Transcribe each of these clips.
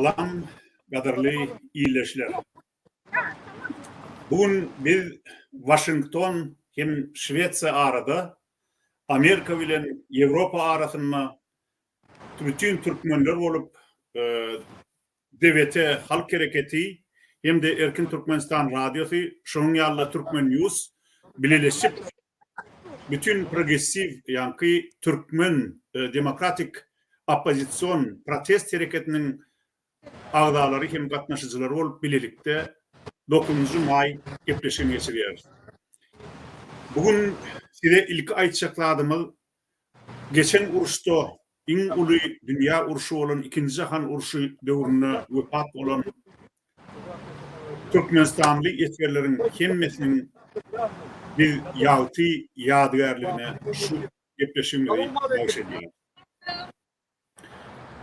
Salam gadyrly ildeşler. Bu gün biz Waşington hem Şwesiýa arada, Amerika bilen Ýewropa arasynda bütin türkmenler bolup DWT Halk Hereketi hem-de Erkin Türkmenistan Radiosy, şonuň ýaly-da Türkmen News bileleşip bütin progressiw ýaňky türkmen demokratik oppozision protest hereketiniň agzalary hem gatnaşyjylary bolup bilelikde dokuzynjy maý gepleşigini geçirýäris. Bu gün size ilki aýtjak zadymyz geçen uruşda iň uly dünýä urşy bolan ikinji jahan urşy döwründe wepat bolan Türkmenistanly esgerleriň hemmesiniň biz ýagty ýadygärligine şu gepleşigimizi bagyş edýäris.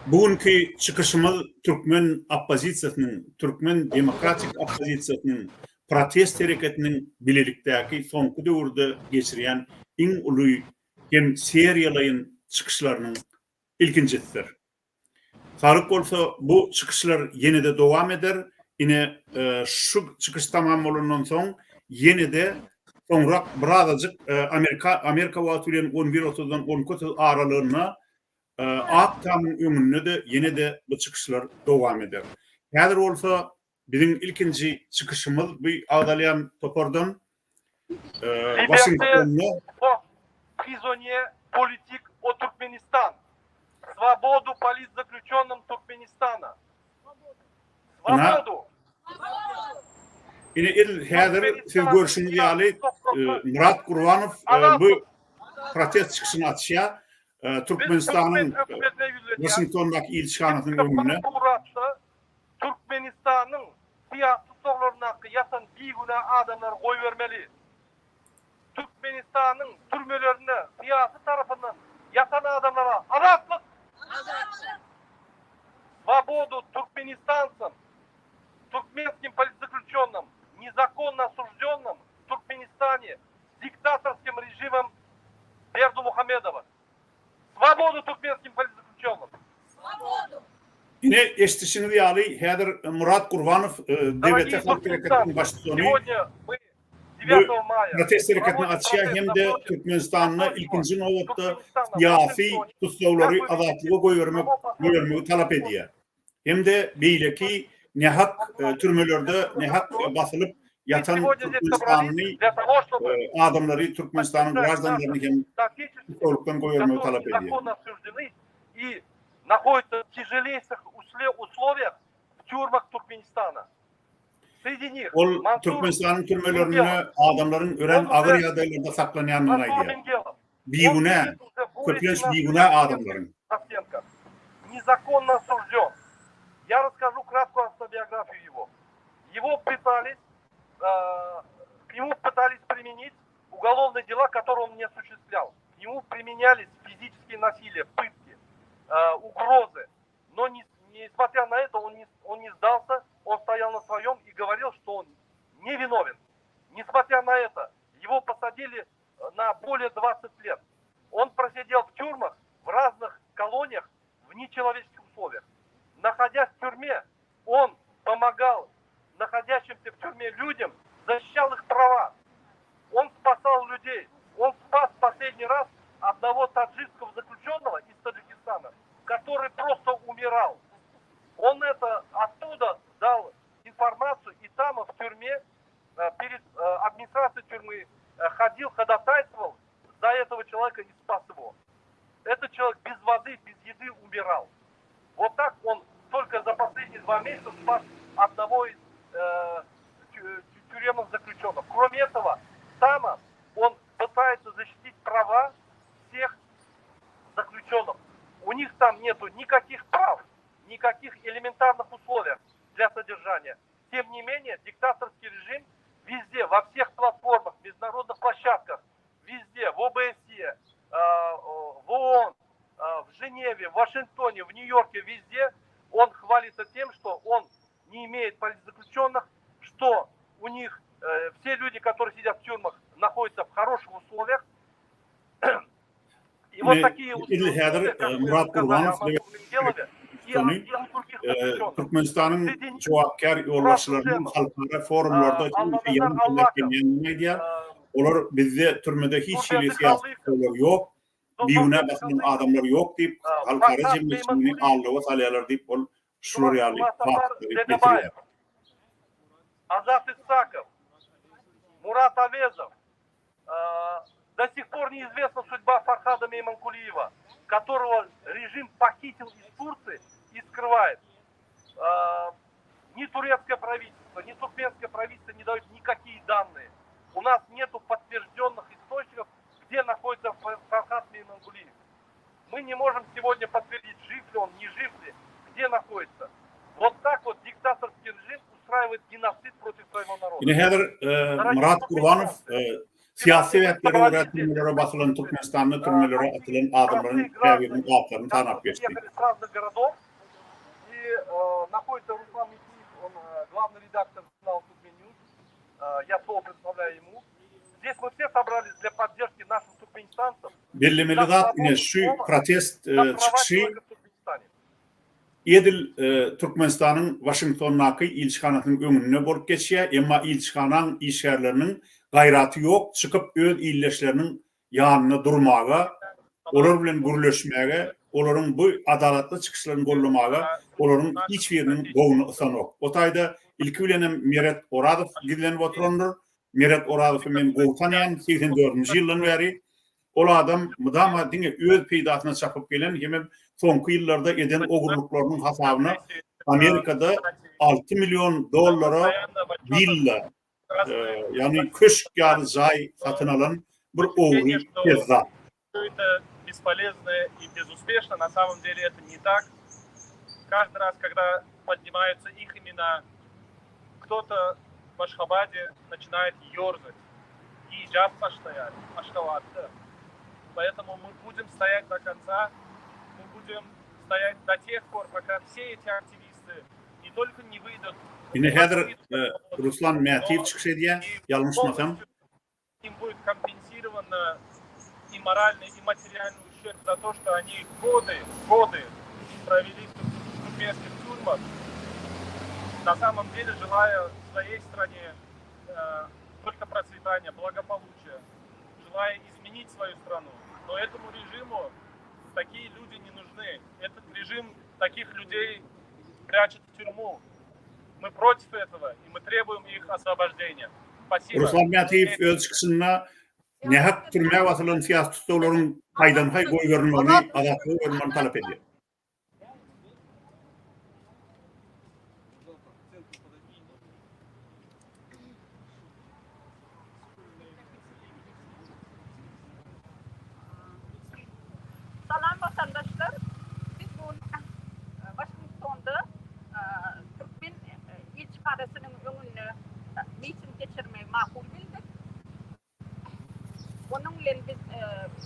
Bu günki çykyşymyz türkmen oppozisiýasynyň, türkmen demokratik oppozisiýasynyň protest hereketiniň bilelikdäki soňky döwürde geçirýän iň uly hem seriýalaýyn çykyşlarynyň ilkinjisidir. Saglyk bolsa bu çykyşlar ýene-de dowam eder. Ine şu çykyş tamam bolandan soň ýene-de soňrak birazajyk Amerika Amerika wagty bilen on bir otuzdan on iki otuz aralygynda Ak Tamyň öňünde-de ýene-de bu çykyşlar dowam eder. Häzir bolsa Biziň ilkinji çykyşymyz bu agzalýan topardan Waşingtonda. Prisonnier politique au Turkmenistan. Svobodu politzaklýuçennym Turkmenistana. Svobodu! Ine edil häzir siz görşüňiz ýaly Myrat Gurbanow bu protest çykyşyny açýar. Türkmenistanyň Waşingtondaky ilçihanasynyň öňünde. Türkmenistanyň syýasy tussaglaryndaky ýatan bigünä adamlary goýbermeli. Türkmenistanyň türmelerinde syýasy tarapyndan ýatan adamlara azatlyk! Azatlyk! Svobodu turkmenistantsam, turkmenskim politzaklýuçennym, nezakonno osuždennym w Turkmenistane diktatorskim režimom Berdimuhamedowa. Swobodu turkmenskim politzaklýuçennym! Swobodu! Ine, eşidişiňiz ýaly, häzir Myrat Gurbanow, DWT Halk Hereketiniň baştutany bu protest hereketini açýar hem-de Türkmenistanda ilkinji nobatda syýasy tussaglary azatlyga goýbermek goýbermegi talap edýär. Hem-de beýleki nähak türmelerde nähak basylyp ýatan türkmenistanly adamlary, Türkmenistanyň graždanlaryny hem tussaglykdan goýbermegi talap edýär. Ol Türkmenistanyň türmelerinde adamlaryň örän agyr ýagdaýlarda saklanýandygyny aýdýar. Bigünä, köplenç bigünä adamlaryň. Nezakonno osužden. Ya rasskažu kratkuyu avtobiografiyu ego. Ego pytались, k nemu pytались primenit ugolovnyye dela, kotoryye on ne osushestvlyal. K nemu primenyalis fizicheskiye nasiliye, pytki, ugrozy. No nesmotrya na eto on on ne sdalsya, on stoyal na svoyem i govoril, chto on ne vinoven. Nesmotrya na eto, ego posadili na bolее 20 let. On prosidel v tyurmah, v raznyh koloniyah, v nechelovecheskih usloviyah. Nahodyas v tyurme, on pomogal nahodyashimsya v tyurme lyudyam, zashishal ih prava. On spasal lyudey. On spas posledniy raz odnogo tadzhikskogo zaklyuçennogo iz Tadzhikistana, kotoryy prosto umiral. On eto ottuda dal informatsiyu i tam v tyurme pered administratsiýey tyurmy hodil, hodataystvoval za etogo çeloveka i spas ego. Etot çelovek bez vody, bez edy umiral. Vot tak on tolko za posledniye dva mesyaca spas odnogo iz tyuremnyh zaklýuçennyh. Krome etogo, tama on pytaetsya zaşitit prava vseh zaklýuçennyh. U nih tam netu nikakih prav, nikakih elementarnyh usloviýah dlya soderžaniýa. Tem ne menее, diktatorskiý režim wezde, vo vseh platformah, mejdunarodnyh ploşçadkah, wezde, w OBSE, w OON, w Ženewe, w Waşingtone, w Nýu-Ýorke, wezde on hwalitsya tem, çto on ne imeet politzaklýuçennyh, çto u nih vse lýudi, kotorye sidyat w týurmah, nahodýatsya w horoşih uslowiýah. I vot takiýe Edil häzir Myrat Gurbanow. baştutany Türkmenistanyň jogapkär ýolbaşçylarynyň halkara forumlarda hemişe ýalan sözläp gelýändigini aýdýar. Olar bizde türmede hiç hili syýasy tussaglar ýok, bigünä basylan adamlar ýok diýip, halkara jemgyýetçiligini aldawa salýarlar diýip, ol şular ýaly faktlary getirýär. Azat Isakow, Murat Awezow, До сих пор неизвестна судьба Фархада Мейманкулиева, которого режим похитил из Турции и скрывает. Ни турецкое правительство, ни туркменское правительство не дают никакие данные. У нас нет подтвержденных источников, где находится Фархад Меймангулиев. Мы не можем сегодня подтвердить, жив ли он, не жив ли, где находится. Вот так вот диктаторский режим устраивает геноцид против своего народа. Ine häzir Myrat Gurbanow syýasy sebäplere görä türmelere basylan Türkmenistanda türmelere atylan adamlaryň käbiriniň atlaryny sanap geçdi. Bellemeli zat ine şu protest çykyşy edil Türkmenistanyň Waşingtondaky ilçihanasynyň öňünde bolup geçýär, emma ilçihanaň işgärleriniň gaýraty ýok çykyp öz ildeşleriniň ýanynda durmaga, olar bilen gürleşmäge, olaryň bu adalatly çykyşlaryny goldamaga olaryň hiç biriniň gowny ysanok. O taýda ilki bilenem Meret Orazow gizlenip oturandyr. Meret Orazowy men gowy tanaýan, 84-nji ýyldan bäri. Ol adam mydama diňe öz peýdasyna çapyp gelen hemem soňky ýyllarda eden ogurlyklarynyň hasabyna Amerikada 6 million dollara willa Ýagny köşk ýaly jaý satyn alan bir ogry kezzap. Это бесполезно и безуспешно, на самом деле это не так. Каждый раз, когда поднимаются их имена, кто-то в Ашхабаде начинает ерзать. Gijap başlaýar Aşgabatda. Поэтому мы будем стоять до конца, мы будем стоять до тех пор, пока все эти активисты не только не выйдут Ine häzir Ruslan Mätiýew çykyş edýär, ýalňyşmasam. Им будет компенсировано и моральный, и материальный ущерб за то, что они годы, годы провели в туркменских тюрьмах, на самом деле желая своей стране только процветания, благополучия, желая изменить свою страну. Но этому режиму такие люди не нужны. Этот режим таких людей прячет в тюрьму. Мы против этого и мы требуем их освобождения. Спасибо. Ruslan Mätiýew öz çykyşynda nähak türmä basylan syýasy tussaglaryň haýdan-haý goýberilmegini, azatlyga goýberilmegini talap edýär. Salam watandaşlar! Biz bu gün Waşingtonda türkmen ilçihanasynyň öňünde miting geçirmegi makul bildik. Onuň bilen biz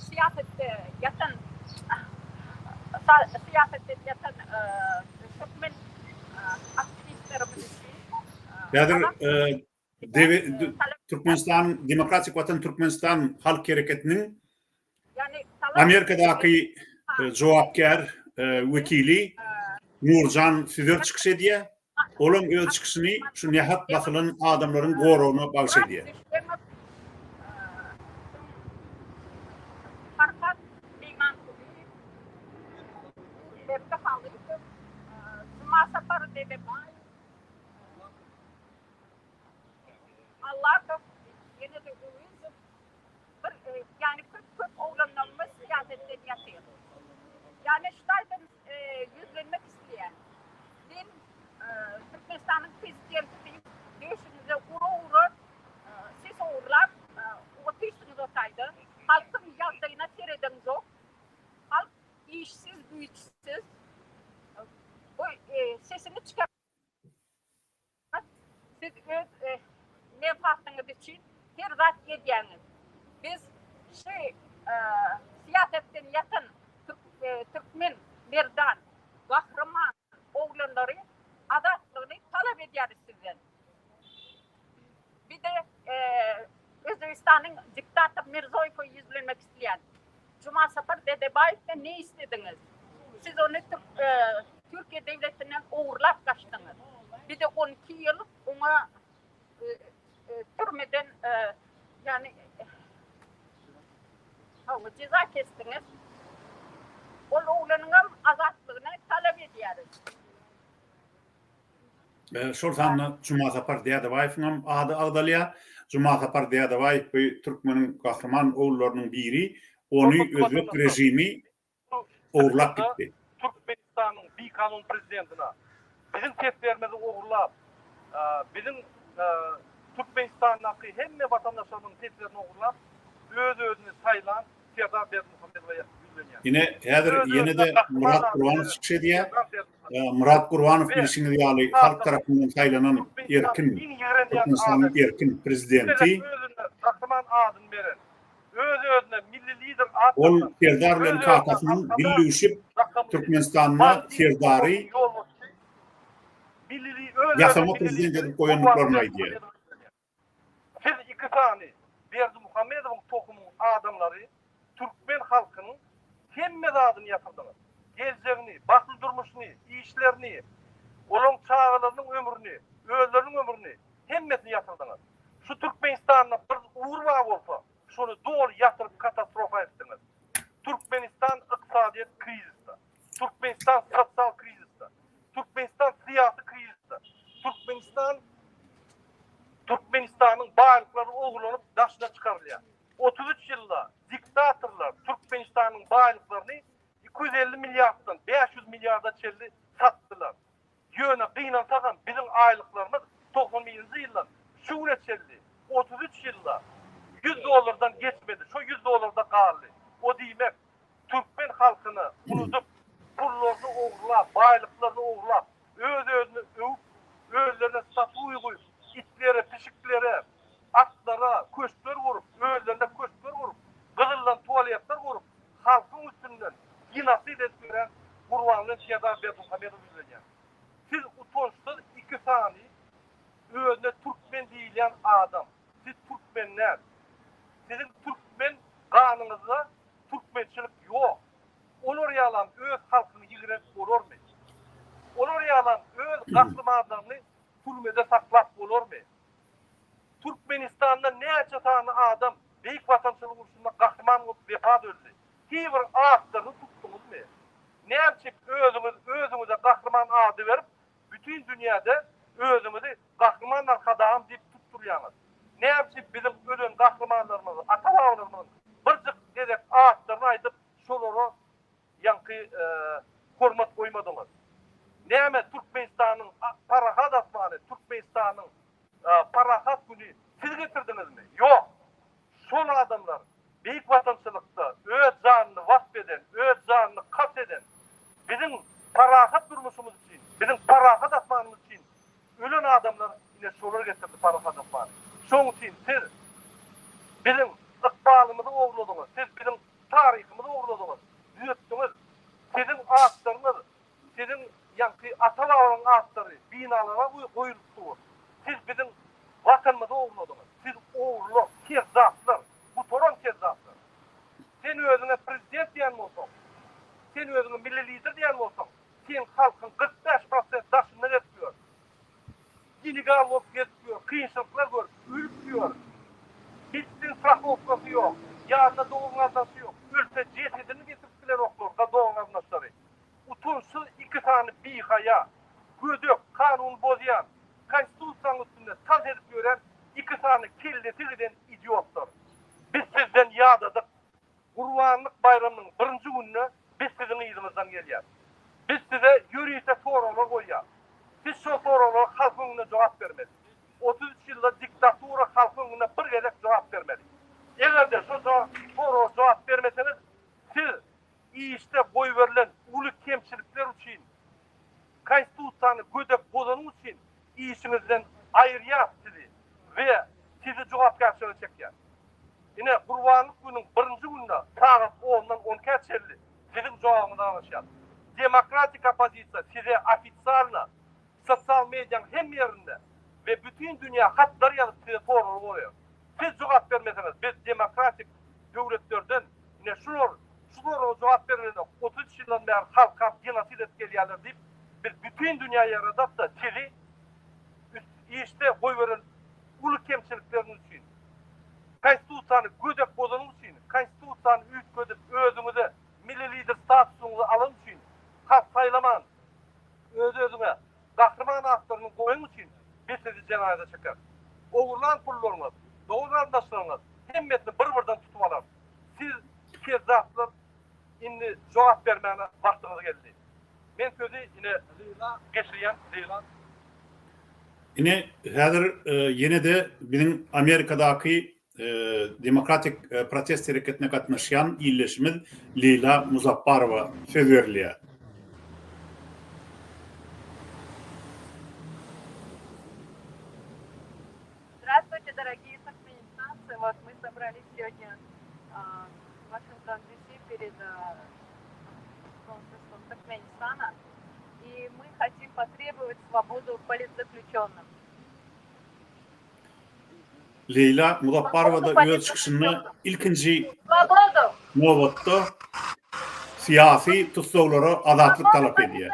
syýasatda ýatan syýasatda ýatan türkmen aktiwistlerimiz üçin Häzir Türkmenistan Demokratik Watan Türkmenistan Halk Hereketiniň Amerikadaky jogapkär wekili Nurjan Süzer çykyş edýär. Olam öz çykyşyny şu nähak basylan adamlaryň goragyna bagyş edýär. Allakow, ýene-de Öwezow, bir ýani köp köp oglanlarymyz syýasatdan ýatyr. Ýani şu taýdan ýüzlenmek isleýän. Men Türkmenistanyň prezidenti diýip döşüňize ura-ura ses ogurlap otyrsyňyz o taýda. Halkyň ýagdaýyna seredeňzok. Halk işsiz, güýçsüz. Bu sesini çykar Siz öz menfatyňyz üçin her zat edýäňiz. Biz şu syýasatdan ýatan türkmen merdan, gahryman oglanlary azatlygyny talap edýäris sizden. Bir-de Özbegistanyň diktator Mirzoýewe ýüzlenmek isleýän. Jumasapar Dedebaýewden ne islediňiz? Siz ony. Türkiýe döwletinden ogurlap gaçdyňyz. Bir-de 12 ýyl oňa türmeden ýagny hawa jeza kesdiňiz. Ol oglanyňam azatlygyny talap edýäris. Şol sanda Jumasapar Dädebaýewiň hem ady agzalýar. Jumasapar Dädebaýew bu türkmeniň gahryman ogullarynyň biri. Ony özbek režimi ogurlap gitdi. Türkmenistanyň bikanun prezidentine biziň seslerimizi ogurlap, biziň Türkmenistandaky hemme watandaşlarymyzyň seslerini ogurlap, öz-özüni saýlan Serdar Berdimuhamedowa ýüzlenýär. Ine, häzir ýene-de Myrat Gurbanow çykyş edýär. Myrat Gurbanow bilşiňiz ýaly halk tarapyndan saýlanan erkin, Türkmenistanyň erkin prezidenti. Özüne gahryman adyny beren, öz-özüne milli lider at Ol Serdar bilen kakasynyň dil düwşüp, Türkmenistanda Serdary ýasama prezident edip goýandyklaryny aýdýar. Siz iki sany Berdimuhamedowyň tohumyň adamlary türkmen halkynyň hemme zadyny ýatyrdyňyz. Geljegini, bagtly durmuşyny, işlerini, olaň çagalarynyň ömrüni, özleriniň ömrüni hemmesini ýatyrdyňyz. Şu Türkmenistanda bir ugur bar bolsa, şony doly ýatyryp katastrofa etdiňiz. Türkmenistan ykdysadyýet krizisde. Türkmenistan sosial krizisde. Türkmenistan syýasy krizisde. Türkmenistan Türkmenistanyň baýlyklary ogurlanyp daşyna çykarylýar. 33 ýylda diktatorlar Türkmenistanyň baýlyklaryny 250 milliarddan 500 milliarda çenli satdylar. Ýöne gynansagam biziň aýlyklarymyz 91-nji ýyldan şu güne çenli 33 ýylda 100 dollardan geçmedi. Şo 100 dollarda galdy. O diýmek türkmen halkyny unudyp, pullaryny ogurlap, baýlyklaryny ogurlap, öz-özüni öwüp, özlerine statuý guýup, itlere, pişiklere, atlara köşkler gurup, özlerine köşkler gurup, gyzyldan tualetler gurup, halkyň üstünden genosid edip ýören Gurbanguly Serdar Berdimuhamedow ýüzlenýär. Siz utançsyz iki sany özüne türkmen diýilýän adam. Siz türkmen däl. Siziň türkmen ganyňyzda türkmençilik ýok. Olar ýalam öz halkyny ýigrenip bolarmy? Olar ýalam öz gahrymanlaryny türmede saklap bolarmy? Türkmenistanda näçe sany adam Beýik Watançylyk urşunda gahryman bolup wepat öldi? Hiý bir atlaryny tutduňyzmy? Nämçik özüňiz özüňize gahryman ady berip bütin dünýäde özüňizi Gahryman Arkadagym diýip tutdurýaňyz. Näme üçin biziň ölen gahrymanlarymyzy, ata-babalarymyzyň birjik gezek atlaryny aýdyp, şolara ýaňky hormat goýmadyňyz? Näme Türkmenistanyň parahat asmany, Türkmenistanyň parahat güni siz getirdiňizmi? Ýok! Şol adamlar Beýik Watançylykda öz janyny wasp eden, öz janyny kast eden, biziň parahat durmuşymyz üçin, biziň parahat asmanymyz üçin ölen adamlar ine şolar getirdi parahat asmany. Şoň üçin siz biziň ykbalymyzy ogurladyňyz, siz biziň taryhymyzy ogurladyňyz, düzetdiňiz. Siziň atlaryňyz Siziň ýaňky ata-babalaryň atlary binalara goýulyp dur. Siz biziň Watanymyzy ogurladyňyz. Siz ogrular, kezzaplar, gutaran kezzaplar. Sen özüňe prezident diýen bolsaň, sen özüňe milli lider diýen bolsaň, seň halkyň 45 prosent daşynda gezip ýör. Illegal bolup gezip ýör, kynçylyklar görüp, ölüp ýör. Medisina strahowkasy ýok, ýanynda dogan-garyndaşy ýok. Ölse jesedini getirip bilenoklar dogan-garyndaşlary. Utançsyz iki sany bihaýa, gödek, kanuny bozýan, konstitusiýanyň üstünde tans edip ýören iki sany kellesi giden idiotlar. Biz sizden ýadadyk. Gurbanlyk baýramynyň birinji gününe biz siziň yzyňyzdan gelýäs. Biz size ýörite soraglar goýýas. Siz şol soraglara halkyň öňünde jogap bermeli. 33 ýylda diktatura halkyň öňünde bir gezek jogap bermeli. Eger-de şo soraga jogap bermeseňiz, siz işde goýberilen uly kemçilikler üçin, Konstitusiýany gödek bozanyň üçin işiňizden aýyrýas sizi we sizi jogapkärçilige çekýäs. Ine, Gurbanlyk günüň birinji gününe sagat ondan on ikä çenli siziň jogabyňyza garaşýas. Demokratik oppozisiýa size ofitsialno sosial mediaň hemme ýerinde we bütin dünýä hatlar ýazyp size soraglar goýar. Siz jogap bermeseňiz biz demokratik döwletlerden ine şular şu soraga jogap berlenok 33 ýyldan bäri halka genosid edip gelýärler diýip. Biz bütin dünýä ýaradakda sizi işde goýberen uly kemçilikleriňiz üçin, Konstitusiýany gödek bozanyňyz üçin, Konstitusiýany üýtgedip özüňize milli lider statusyňyzy alany üçin, halk saýlaman öz-özüňe gahryman atlaryny goýanyň üçin biz sizi jenaýata çekeris. Ogurlan pullaryňyz, dogan-garyndaşlaryňyz hemmesini bir-birden tutup alarys. Siz kezzaplar indi jogap bermäne wagtyňyz geldi. Men sözi ine Leýla geçirýän Leýla. Ine häzir ýene-de biziň Amerikadaky demokratik protest hereketine gatnaşýan ildeşimiz Leýla Muzapbarowa söz berilýär. Здравствуйте, дорогие туркменистанцы! Вот мы собрались сегодня в Вашингтон DC перед консульством Туркменистана, и мы хотим потребовать свободу политзаключенным. Leýla Muzapbarowa-da öz çykyşynda ilkinji nobatda syýasy tussaglara azatlyk talap edýär.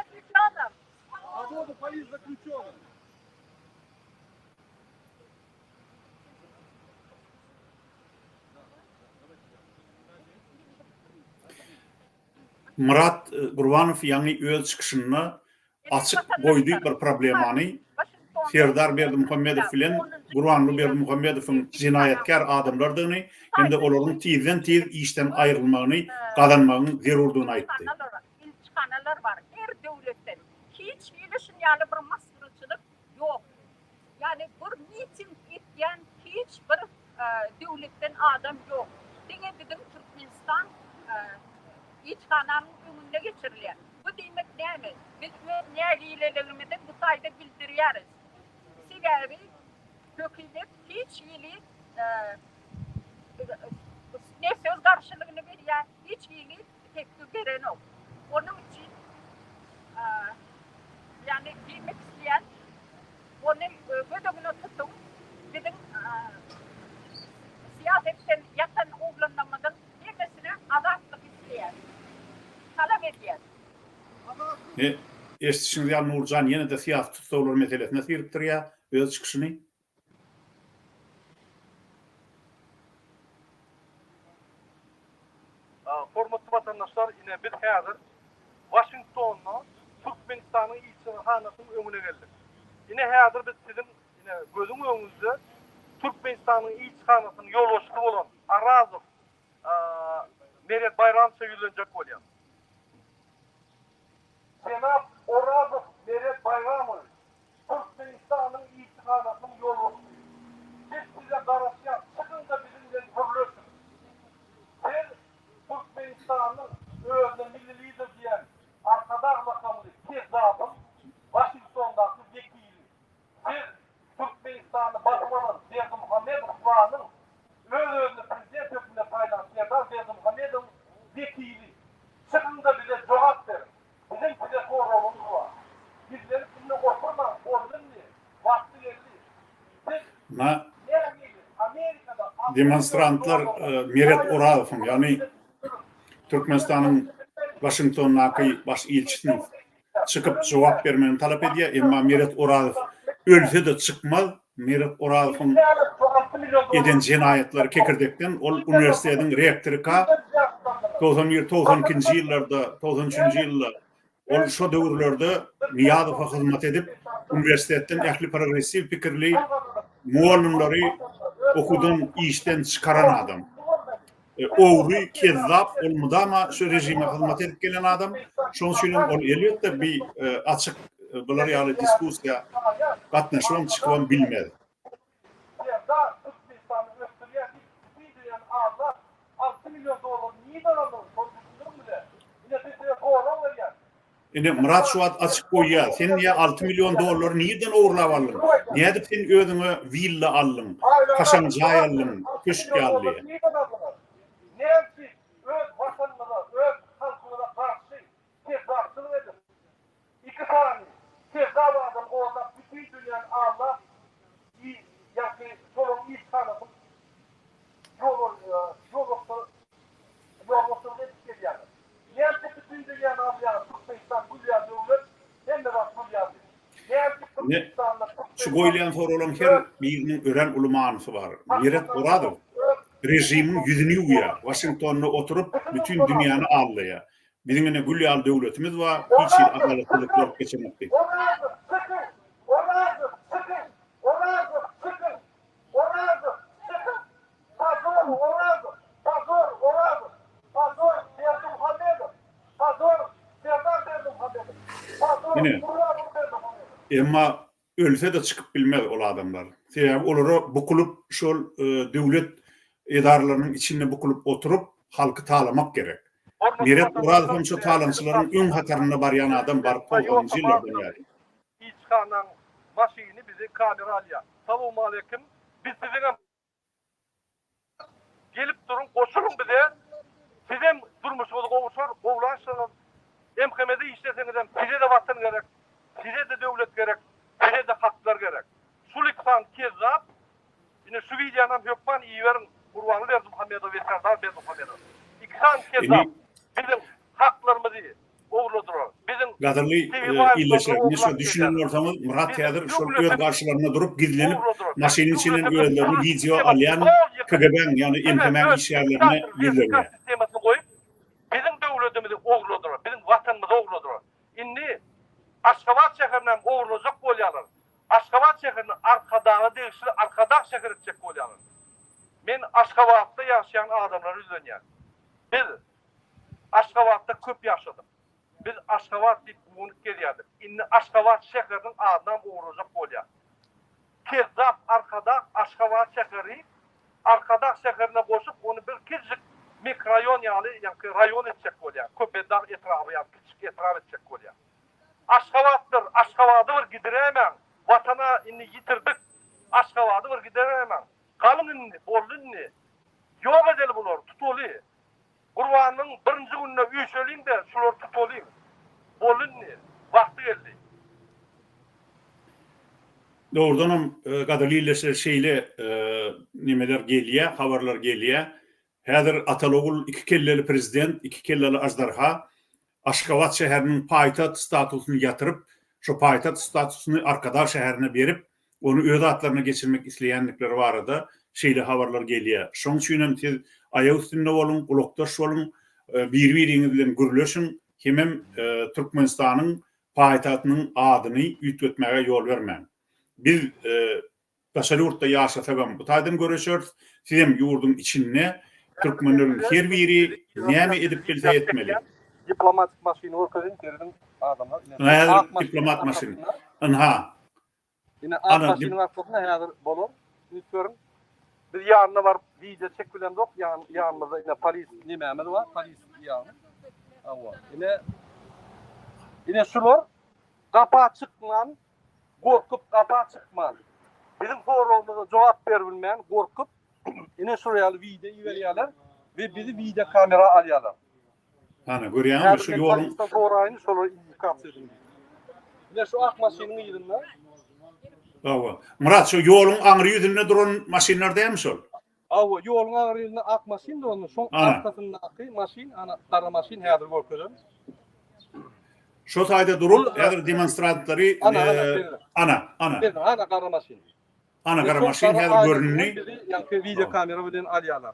Myrat Gurbanow ýaňy öz çykyşynda açyk goýdy bir problemany, Serdar Berdimuhamedow bilen Gurbanguly Berdimuhamedowyň jenaýatkär adamlardygyny hem-de olaryň tizden-tiz işden aýrylmagyny gazanmagyň zerurdygyny aýtdy. Ilçihanalar bar her döwletden. Hiç hili şun ýaly bir masgaraçylyk ýok. Ýagny bir miting etýän hiç bir döwletden adam ýok. Diňe biziň Türkmenistan ilçihananyň öňünde geçirilýär. Bu diýmek näme? Biz öz nägileligimizi bu taýda bildirýäris. Sebäbi hökümet hiç hili ne söz garşylygyny berýär, hiç hili tepgi berenok. Onuň üçin ýagny diýmek isleýän ony göz öňüne tutuň biziň syýasetden ýatan oglanlarymyzyň hemmesine azatlyk isleýäris. Talap edýäris. Eşidişiňiz ýaly Nurjan ýene-de syýasy tussaglar meselesine syrykdyrýar öz çykyşyny. Hormatly watandaşlar, ine biz häzir Waşingtonda Türkmenistanyň ilçihanasynyň öňüne geldik. Ine häzir biz siziň ine gözüň öňüňizde Türkmenistanyň ilçihanasynyň ýolbaşçysy bolan Arazow Meret Baýramowiçe ýüzlenjek bolýas. Jenap Orazow Meret Baýramowiç, Türkmenistanyň ilçihanasynyň ýolbaşçysy. Biz size garaşýas, çykyň-da biziň bilen gürleşiň. Siz Türkmenistanyň özüne milli lider diýen Arkadag lakamly kezzabyň Waşingtondaky wekili. Siz Türkmenistany basyp alan Berdimuhamedow klanyň öz-özüni prezident hökmünde saýlan Serdar Berdimuhamedowyň wekili. Çykyň-da bize jogap beriň. Biziň size soragymyz bar. Gizlenip indi oturmaň, boldy indi. Wagty geldi. Siz Na nähili Amerikada demonstrantlar Meret Orazowyň, ýagny Türkmenistanyň Waşingtondaky baş ilçisiniň çykyp jogap bermegini talap edýär. Emma Meret Orazow ölse-de çykmaz. Meret Orazowyň eden jenaýatlary kekirdekden, ol uniwersitetiň rektoryka 91, 92-nji ýyllarda, 93-nji ýylda ol şo döwürlerde Nyýazowa hyzmat edip, uniwersitetden ähli progressiw pikirli mugallymlary okuwdan, işden çykaran adam. Ogry, kezzap, ol mydama şu režime hyzmat edip gelen adam. Şonuň üçin hem ol elbetde bir açyk bular ýaly diskussiýa gatnaşybam çykybam bilmez. Serdar Türkmenistany ösdürýär diýip bütin dünýäni aldap 6 million dollar nirden aldyňyz şony düşündiriň bize. Ine biz size sorag berýäs. Ine Myrat şu wagt açyk goýýar. Sen diýýär 6 million dollary nirden ogurlap aldyň? Nädip sen özüňe willa aldyň? Kaşaň jaý aldyň, köşk ýaly diýýär. Näme üçin öz watanyňyza, öz halkyňyza garşy kezzapçylyk edip, iki sany kezzap adam gollap bütin dünýäni aldap, ýagny şolaryň ilçihanasyny ýolbaşçylyk edip gelýäňiz? Näme üçin bütin dünýäni alýaňyz? Türkmenistan gül ýaly döwlet, hemme zat. Ine, şu goýulýan soraglaryň her biriniň örän uly manysy bar. Meret Orazow režimiň ýüzüni ýuwýar. Waşingtonda oturyp, bütin dünýäni aldaýar. Biziň ine gül ýaly döwletimiz bar, hiç hili adalatsyzlyk bolup geçenok diýip. Orazow, çykyň! Orazow, çykyň! Orazow, çykyň! Orazow, çykyň! Pozor, Orazow! Pozor, Orazow! Pozor, Berdimuhamedow! Pozor, Serdar Berdimuhamedow! Pozor, Ine, Gurbanguly Berdimuhamedow! emma ölse-de çykyp bilmez ol adamlar. Sebäbi olara bukulyp şol döwlet edaralarynyň içinde bukulyp oturyp halky talamak gerek. Meret Orazow hem şo talaňçylaryň öň hatarynda barýan adam baryp togsanynjy ýyllardan bäri. Ilçihanaň maşyny bizi kamera alýar. Salowmaleýkim. Biz siziňem Gelip duruň goşulyň bize sizem durmuşyňyz gowuşar gowulaşsaňyz MHM-de işleseňizem sizede watan gerek sizede döwlet gerek sizede haklar gerek şul iki sany kezzap ine şu wideonam hökman iberiň Gurbanguly Berdimuhamedow we Serdar Berdimuhamedow iki sany kezzap biziň haklarymyzy ogurladylar. Biziň Gadyrly ildeşler, indi şo düşünen bolsaňyz, Myrat häzir şol öz garşylarynda durup gizlenip, maşynyň içinden özlerini wideo alýan KGB-iň, ýagny MHM-iň işgärlerine ýüzlenýär. Sistemasyny goýup, biziň döwletimizi ogurladylar, biziň watanymyzy ogurladylar. Indi Aşgabat şäherini hem ogurlajak bolýarlar. Aşgabat şäherini Arkadaga degişli Arkadag şäheri etjek bolýarlar. Men Aşgabatda ýaşaýan adamlara ýüzlenýän. Biz Aşgabatda köp ýaşadyk. Biz Aşgabat diýip guwanyp gezýärdik. Indi Aşgabat şäheriniň adynam ogurlajak bolýar. Kezzap Arkadag Aşgabat şäheri Arkadag şäherine goşup ony bir kiçijik mikroraýon ýaly ýaňky raýon etjek bolýar. Köpetdag etraby ýaly kiçijik etrap etjek bolýar. Aşgabat bir Aşgabady bir gidiräýmäň. Watana indi ýitirdik. Aşgabady bir gidiräýmäň. Galyň indi boldy indi. Ýok edeli bulary tutaly. Gurbanyň birinji gününe üýşeliň-de, şulary tutalyň. Boldy indi, wagty geldi. Dogrudanam, gadyrly ildeşler, şeýle nemeler gelýär, habarlar gelýär. Häzir ataly-ogul iki kelleli prezident, iki kelleli aždarha Aşgabat şäheriniň paýtagt statusyny ýatyryp, şo paýtagt statusyny Arkadag şäherine berip, ony öz atlaryna geçirmek isleýändikleri barada şeýle habarlar gelýär. Şoň üçin hem siz aýak üstünde boluň, gulakdaş boluň, biri-biriňiz bilen gürleşiň hemem Türkmenistanyň paýtagtynyň adyny üýtgetmäge ýol bermäň. Biz Daşary ýurtda ýaşasagam bu taýdan göreşeris. Sizem ýurduň içinde türkmenleriň her biri näme edip bilse etmeli. Diplomatik maşyny görkeziň serediň adamlar ine Häzir diplomat maşyny. Ynha. Ine ak maşynyň arkasynda häzir bolar. Üns beriň. Biz ýanyna baryp wideo çek bilemzok. Ýan ýanymyzda ine polis nemämiz bar. Polis ýany. Hawa. Ine Ine şular gapa çykman Gorkup gapa çykman, biziň soragymyza jogap beribilmän gorkup ine şular ýaly wideo iberýärler we bizi wideo kamera alýarlar. Hany görýäňmi şu ýoluň soraýyn şolara indikasiýa ediň diýip. Ine şu ak maşynyň yzynda. Hawa. Myrat şu ýoluň aňry ýüzünde duran maşynlar dälmi şol? Hawa, ýoluň aňry ýüzünde ak maşyn durandy. Şoň arkasyndaky maşyn, ana gara maşyn häzir görkezerin. Şo taýda durup, häzir demonstrantlary Ana, ana, serede. ana, ana. Serede, ana gara maşyn. Ana gara maşyn häzir göründi. Bizi ýaňky wideo kamera bilen alýarlar.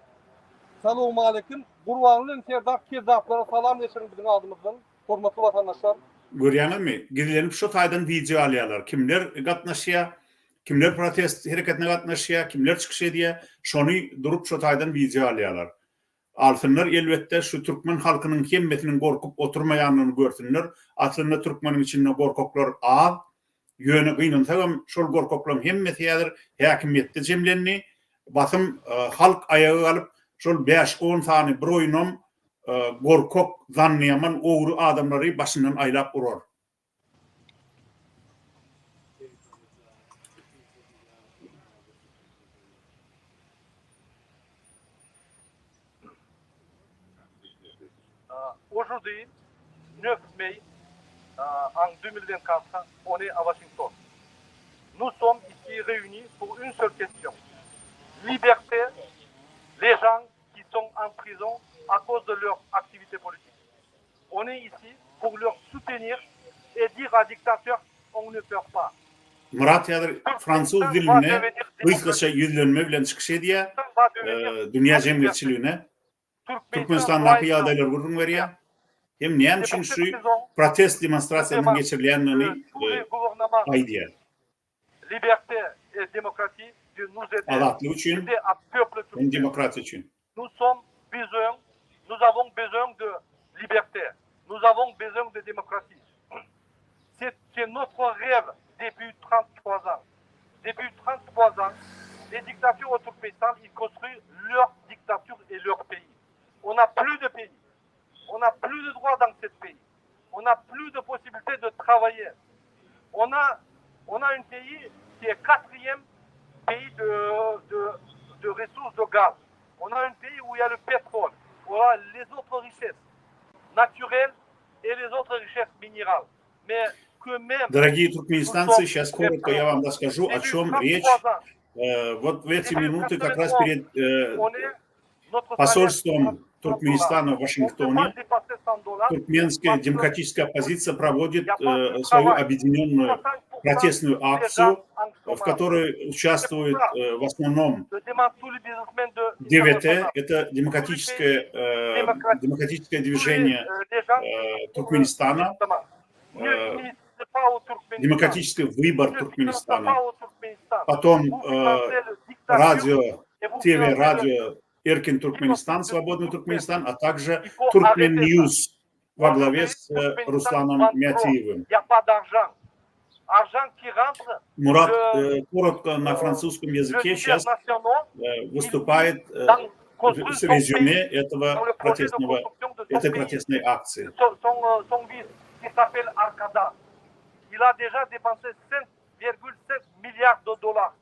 Salowmaleýkim. Gurbanguly bilen Serdar kezzaplara salam geçiriň biziň adymyzdan. Hormatly watandaşlar. Görýäňizmi? Gizlenip şo taýdan wideo alýarlar. Kimler gatnaşýar, kimler protest hereketine gatnaşýar, kimler çykyş edýär, şony durup şo taýdan wideo alýarlar. Alsynlar elbetde şu türkmen halkynyň hemmesiniň gorkup oturmaýandygyny görsünler. Aslynda türkmeniň içinde gorkaklar az. Ýöne gynansagam şol gorkaklaryň hemmesi häzir häkimiýetde jemlendi. Basym halk aýaga galyp şol bäş-on sany bir oýnam gorkak, zannyýaman ogry adamlary başyndan aýlap urar. Aujourd'hui, 9 mai en 2024, on est à Washington. Nous sommes ici réunis pour une seule question. Liberté les gens qui sont en prison à cause de leur activité politique. On est ici pour leur soutenir et dire à dictateur on ne peur pas. Myrat häzir fransuz dilinde gysgaça ýüzlenme bilen çykyş edýär, dünýä jemgyýetçiligine Türkmenistandaky ýagdaýlary gürrüň berýär. Hem näme üçin şu protest demonstrasiýasynyň geçirilýändigini aýdýar. Azatlyk üçin hem demokratiýa üçin. Nous sommes besoin, nous avons besoin de liberté, nous avons besoin de démocratie. C'est c'est notre rêve depuis 33 ans. Depuis 33 ans, les dictatures au Turkménistan, ils construisent leur dictature et leur pays. On n'a plus de pays. On n'a plus de droits dans ce pays. On n'a plus de possibilité de travailler. On a, on a un pays qui est quatrième pays de, de, de ressources de gaz. On a un pays où il y a le pétrole, où il y a les autres richesses naturelles et les autres richesses minérales. Mais que même... Дорогие туркменистанцы, сейчас коротко я вам расскажу, о чем речь. Э, вот в эти минуты как раз перед э, посольством Туркменистана в Вашингтоне туркменская демократическая оппозиция проводит э, свою объединенную протестную акцию, в которой участвует э, в основном ДВТ, это демократическое, э, демократическое движение Туркменистана, демократический выбор Туркменистана. Потом радио, ТВ, радио Эркин Туркменистан, Свободный Туркменистан, а также Туркмен Ньюс во главе с э, Русланом Мятиевым. Мурат э, коротко на французском языке сейчас э, выступает с резюме этого протестного, этой протестной акции. Il a déjà dépensé 5,5 milliards de dollars.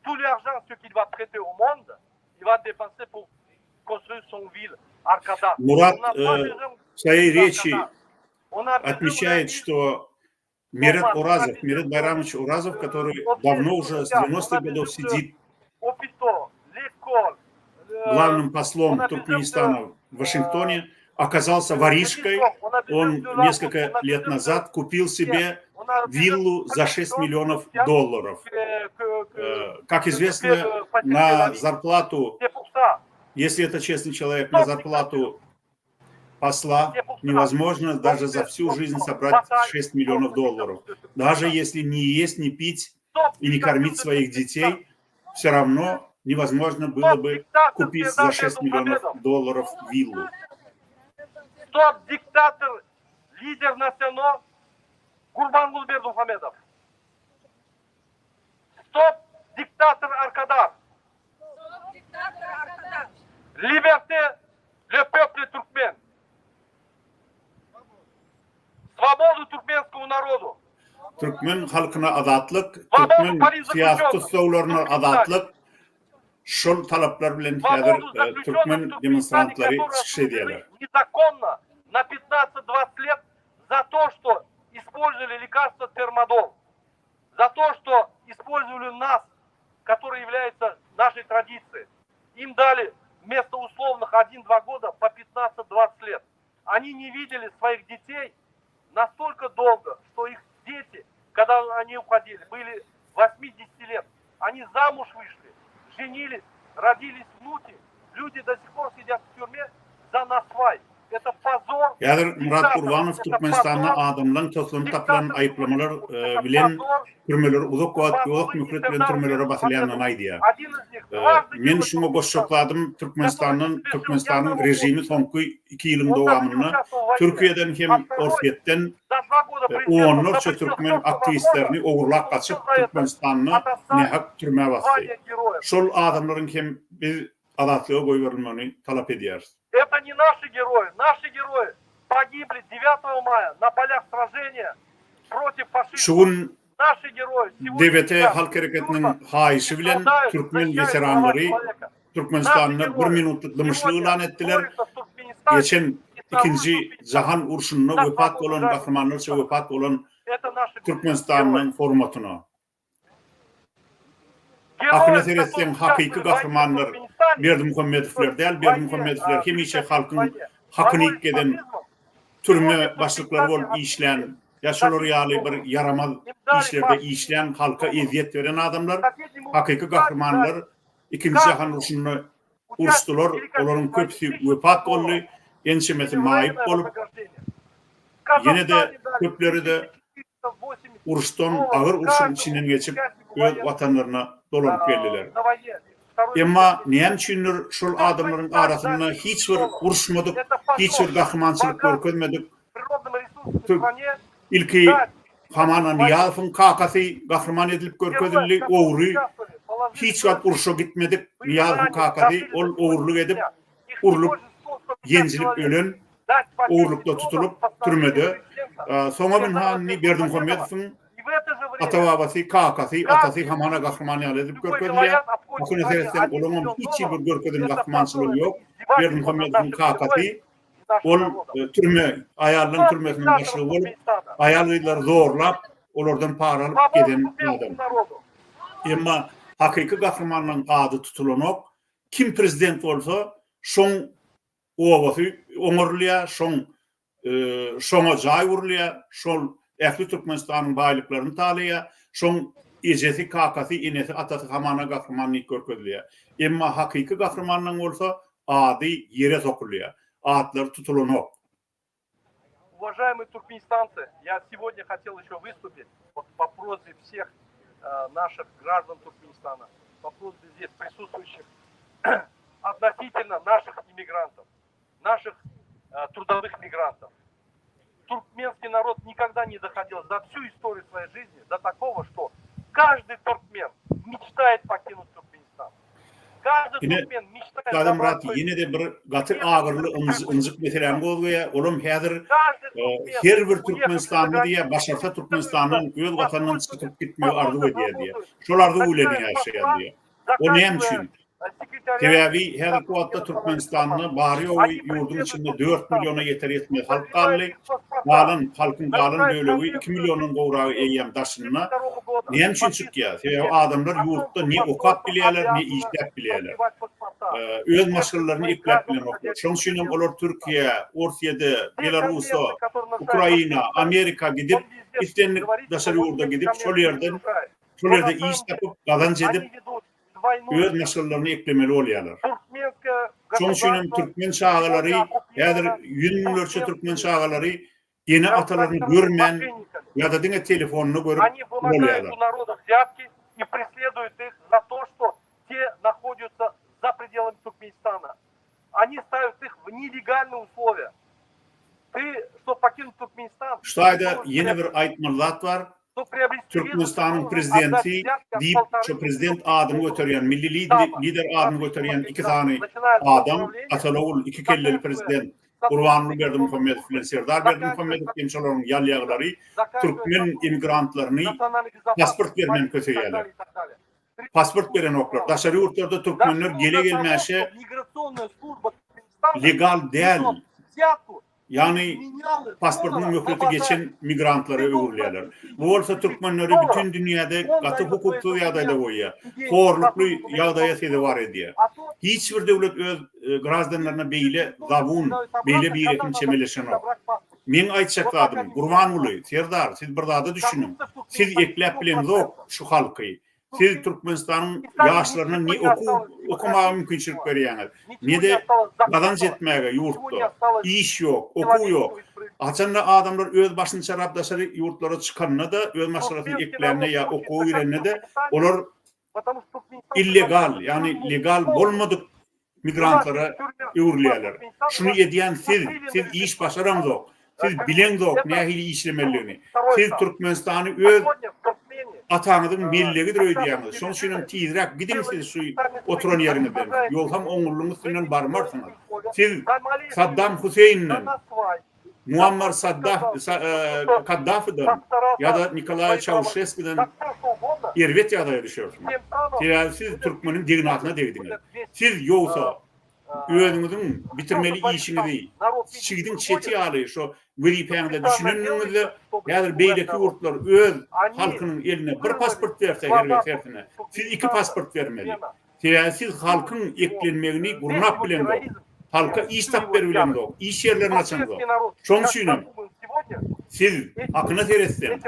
Tout l'argent, ce qu'il va prêter au monde, il va dépenser pour construire son ville, Arkada. Мурат э, в своей речи отмечает, что Мерет Уразов, Мерет Байрамович Уразов, который давно уже с 90-х годов сидит главным послом Туркменистана в Вашингтоне, оказался воришкой. Он несколько лет назад купил себе виллу за 6 миллионов долларов. Э, как известно, на зарплату, если это честный человек, на зарплату посла невозможно даже за всю жизнь собрать 6 миллионов долларов. Даже если не есть, не пить и не кормить своих детей, все равно невозможно было бы купить за 6 миллионов долларов виллу. Стоп, диктатор, лидер национал Gurbanguly Berdimuhamedow. Stop, diktator Arkadag. Stop, diktator Arkadag. Liberté, le peuple turkmen. Swobodu turkmenskomu narodu. Türkmen halkyna azatlyk, türkmen syýasy tussaglaryna azatlyk, şol talaplar bilen häzir türkmen demonstrantlary çykyş edýärler. Nezakonno na 15-20 let za to što ispolzovali lekarstvo termodol, za to što ispolzovali nas, который является нашей traditsiей. Им dali вместо условных 1-2 года по 15-20 лет. Они не видели своих детей настолько долго, что их дети, когда они уходили, были 80 лет. Они замуж вышли, женились, родились внуки. Люди до сих пор сидят в тюрьме za nasway. Это pozor. Häzir Myrat Gurbanow Türkmenistanda adamlaryň toslanyp tapylan aýyplamalar bilen türmelere uzak wagt, uzak möhlet bilen türmelere basylýandygyny aýdýar. Men şuňa goşjak zadym Türkmenistandan Türkmenistanyň režimi soňky iki ýylyň dowamynda Türkiýeden hem Orsýetden onlarça türkmen aktiwistlerini ogurlap gaçyp Türkmenistanda nähak türmä basdy. Şol adamlaryň hem biz azatlyga goýberilmegini talap edýäris. Это не наши герои. Наши герои погибли 9 мая на полях сражения против фашизма. Şu gün Наши герои сегодня DBT сидят halk в hereketiniň тюрьмах haýyşy и bilen страдают, türkmen защищают права weteranlary человека. Наши Türkmenistanda bir герои minutlyk dymyşlyk сегодня yglan etdiler. борются в Туркменистане Geçen и снаружи Ikinji Туркменистана jahan urşunda за wepat свободу bolan, граждан gahrymanlarça Туркменистана. wepat bolan Это наши герои. Türkmenistanyň hormatyna. Hakyna Герои, seretseň, которые hakyky участвовали в войне в gahrymanlar Туркменистане, Berdimuhamedowlar däl, то есть в войне, Berdimuhamedowlar а, hemişe в halkyň войне, hakyny боролись iýip с gezen, фашизмом, türme сегодня в başlyklary Туркменистане bolup işlän отсидели. Ýa şolar ýaly bir ýaramaz işlerde işlän, halka ezýet beren adamlar, hakyky gahrymanlar Ikinji jahan urşunda uruşdylar, olaryň köpüsi wepat boldy, ençemesi maýyp bolup, ýene-de köpleri-de uruşdan, agyr urşuň içinden geçip, öz watanlaryna dolanyp geldiler. Emma näme üçindir şol adamlaryň arasynda hiç bir uruşmadyk, hiç bir gahrymançylyk görkezmedik Ilki hamana Nyýazowyň kakasy gahryman edilip görkezildi, ogry, hiç wagt urşa gitmedik Nyýazowyň kakasy, ol ogurlyk edip, urlup, ýenjilip ölen, ogurlykda tutulyp, türmede. Soňam ynha indi Berdimuhamedowyň ata-babasy, kakasy, atasy hamana gahryman ýaly edilip görkezilýär. Akyna seretseň, olaňam hiç hili bir görkezen gahrymançylygy ýok. Berdimuhamedowyň kakasy Ol türme, aýallaryň türmesiniň başlygy bolup, aýal-gyzlary zorlap, olardan para alyp gezen adam. Emma hakyky gahrymanlaryň ady tutulanok. Kim prezident bolsa, şoň obasy oňarylýar, şoň şoňa jaý gurulýar, şol ähli Türkmenistanyň baýlyklaryny talaýar, şoň ejesi, kakasy, enesi, atasy hamana gahryman diýip görkezilýär. Emma hakyky gahrymanlaryň bolsa ady ýere sokulýar. Atlary tutulanok. Уважаемые туркменистанцы, я сегодня хотел еще выступить вот по просьбе всех наших граждан Туркменистана, по просьбе здесь присутствующих относительно наших иммигрантов, наших трудовых мигрантов. Туркменский народ никогда не доходил за всю историю своей жизни до такого, что каждый туркмен мечтает покинуть Туркменистан. Каждый Ine, туркмен мечтает Gadamyrat ýene-de bir gaty agyrly ynjyk meseläni gozgaýar. Olam häzir her bir türkmenistanly diýýär, başarsa Türkmenistandan, öz watanyndan çykyp gitmegi arzuw edýär diýýär. Şol arzuw bilen ýaşaýar diýýär. O näme üçin? Sebäbi häzirki wagtda Türkmenistanda bary-ýogy ýurduň içinde dört milliona ýeter-ýetmez halk galdy. Galan, halkyň galan bölegi iki milliondan gowragy eýýäm daşynda. Näme üçin çykýar? Sebäbi adamlar ýurtda ne okap bilýärler, ne işläp bilýärler. Öz maşgalalaryny ekläp bilenoklar. Şonuň üçin hem olar Türkiýä, Orsýede, Belarusa, Ukraina, Amerika gidip, islendik daşary ýurda gidip, şol ýerden Şol ýerde iş tapyp, gazanç edip, öz maşgalalaryny eklemeli bolýarlar. Şonuň üçin hem türkmen çagalary, häzir ýüz müňlerçe türkmen çagalary ene-atalaryny görmän ýa-da diňe telefonda görüp ulalýarlar. Şu taýda ýene bir aýtmaly zat bar. Türkmenistanyň prezidenti diýip, şu prezident adyny göterýän, milli lider adyny göterýän iki sany adam, ataly-ogul iki kelleli prezident Gurbanguly Berdimuhamedow bilen Serdar Berdimuhamedow hem şolaryň ýalýaglary türkmen emigrantlaryny pasport bermän köseýärler. Pasport berenoklar. Daşary ýurtlarda türkmenler gele-gelmäşe legal däl, ýagny pasportynyň möhleti geçen migrantlara öwrülýärler. Bu bolsa türkmenleri bütin dünýäde gaty hukuksyz ýagdaýda goýýar. Horlukly ýagdaýa sezewar edýär. Hiç bir döwlet öz graždanlaryna beýle zabun, beýle birehim çemeleşenok. Meň aýtjak zadym, Gurbanguly serdar siz bir zada düşüniň, siz ekläp bileňzok şu halky, siz Türkmenistanyň ýaşlaryna ne okuw okamaga mümkinçilik berýäňiz, ne-de gazanç etmäge ýurtda, iş ýok, okuw ýok. Haçanda adamlar öz başyny çarap daşary ýurtlara çykanda-da, öz maşgalasyny eklände ýa okuwa girende-de olar illegal, ýagny legal bolmadyk migrantlara öwrülýärler. Şuny edýän siz, siz iş başaraňzok, siz bileňzok nähili işlemelidigini. Siz Türkmenistany öz ataňyzyň mellegidir öýdýäňiz. Şonuň üçin hem tizräk gidiň siz şu oturan ýeriňizden. Ýogsam oňurlygyň üstünden barmarsyňyz. Siz Saddam Huseýinden Muammar Saddaf, Kaddafiden ýa-da Nikolaý Çauşeskiden erbet ýagdaýa düşersiňiz. Sebäbi siz türkmeniň degnasyna degdiňiz. Siz ýogsa özüňiziň bitirmeli işiňizi çigdiň çeti ýaly şo wezipäňize düşünenligiňizde häzir beýleki ýurtlar öz halkynyň eline bir pasport berse her hersine siz iki pasport bermeli. Sebäbi siz halkyň eklenmegini gurnap bileňzok. Halka iş tapyp beribileňzok. Iş ýerlerini açaňzok. Şonuň üçinem. Siz hakyna seretseň,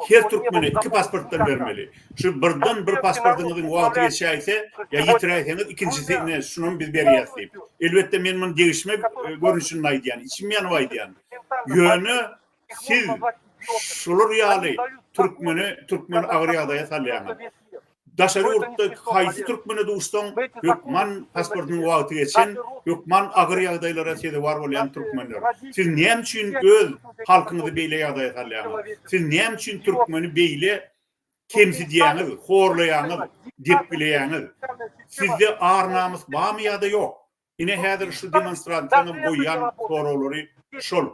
her türkmene iki pasportdan bermeli. Şu birden bir pasportyňyzyň wagty geçäýse, ýa ýitiräýseňiz, ikinjisi ine şunam biz berýäs diýip. Elbetde men muny degişme görnüşinde aýdýan, içim ýanyp aýdýan. Ýöne siz şular ýaly türkmeni türkmeni agyr ýagdaýa salýaňyz. Daşary ýurtda haýsy türkmene duşsaň, hökman pasportynyň wagty geçen, hökman agyr ýagdaýlara sezewar bolýan türkmenler. Siz näme üçin öz halkyňyzy beýle ýagdaýa salýaňyz? Siz näme üçin türkmeni beýle kemsidýäňiz, horlaýaňyz, depgileýäňiz? Sizde ar-namys barmy ýa-da ýok? Ine häzir şu demonstrantlaryňam goýýan soraglary şol.